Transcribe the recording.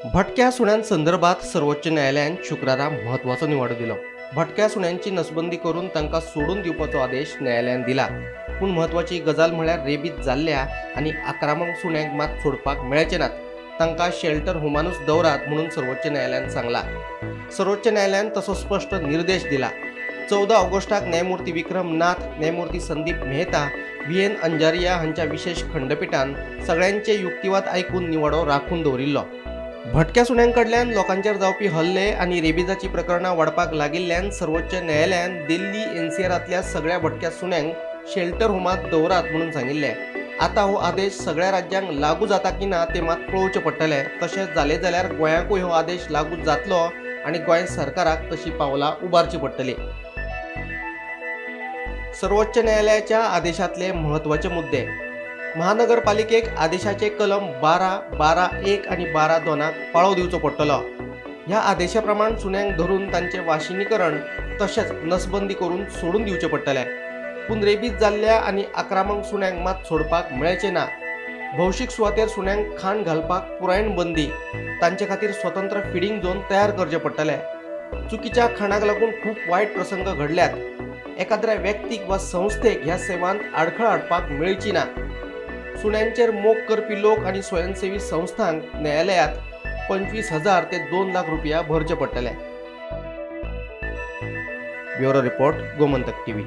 भटक्या सुण्यां संदर्भात सर्वोच्च न्यायालयान शुक्रारा म्हत्वाचो निवाडो दिलो. भटक्या सुण्यांची नसबंदी करून तांकां सोडून दिवपाचो आदेश न्यायालयान दिला. पूण म्हत्वाची गजाल म्हळ्यार रेबीज जाल्ल्या आनी आक्रमक सुण्यांक मात सोडपाक मेळचे नात. तांकां शेल्टर होमानूच दवरात म्हणून सर्वोच्च न्यायालयान सांगला. सर्वोच्च न्यायालयान तसो स्पश्ट निर्देश दिला. 14 ऑगस्टाक न्यायमूर्ती विक्रम नाथ, न्यायमूर्ती संदीप मेहता, व्ही एन अंजारिया हांच्या विशेष खंडपिठान सगळ्यांचे युक्तिवाद आयकून निवाडो राखून दवरिल्लो. भटक्या सुण्यांकडल्यान लोकांचेर जावपी हल्ले आनी रेबिजाची प्रकरणां वाडपाक लागिल्ल्यान सर्वोच्च न्यायालयान दिल्ली एनसीआरांतल्या सगळ्या भटक्या सुण्यांक शेल्टर होमात दवरात म्हणून सांगिल्लें. आतां हो आदेश सगळ्या राज्यांक लागू जाता की ना तें मात पळोवचें पडटलें. तशें जालें जाल्यार गोंयाकूय हो आदेश लागू जातलो आनी गोंय सरकाराक तशी पावलां उबारची पडटली. सर्वोच्च न्यायालयाच्या आदेशांतले म्हत्वाचे मुद्दे: महानगरपालिकेक आदेशाचे कलम 12, 12(1) आनी 12(2) पाळो दिवचो पडटलो. ह्या आदेशा प्रमाण सुण्यांक धरून तांचें वाशिनीकरण तशेंच नसबंदी करून सोडून दिवचें पडटलें. पूण रेबीज जाल्ल्या आनी आक्रमक सुण्यांक मात सोडपाक मेळचें ना. भौशीक सुवातेर सुण्यांक खाण घालपाक पुरायेन बंदी. तांचे खातीर स्वतंत्र फिडिंग झोन तयार करचें पडटलें. चुकीच्या खाणाक लागून खूब वायट प्रसंग घडल्यात. एकाद्र्या व्यक्तीक वा संस्थेक ह्या सेवांत आडखळ हाडपाक मेळची ना. सुण्यांचेर मोग करपी लोक आनी स्वयंसेवी संस्थांक न्यायालयांत 25,000 ते 2 लाख रुपया भरचे पडटले. Bureau report, Gomantak TV.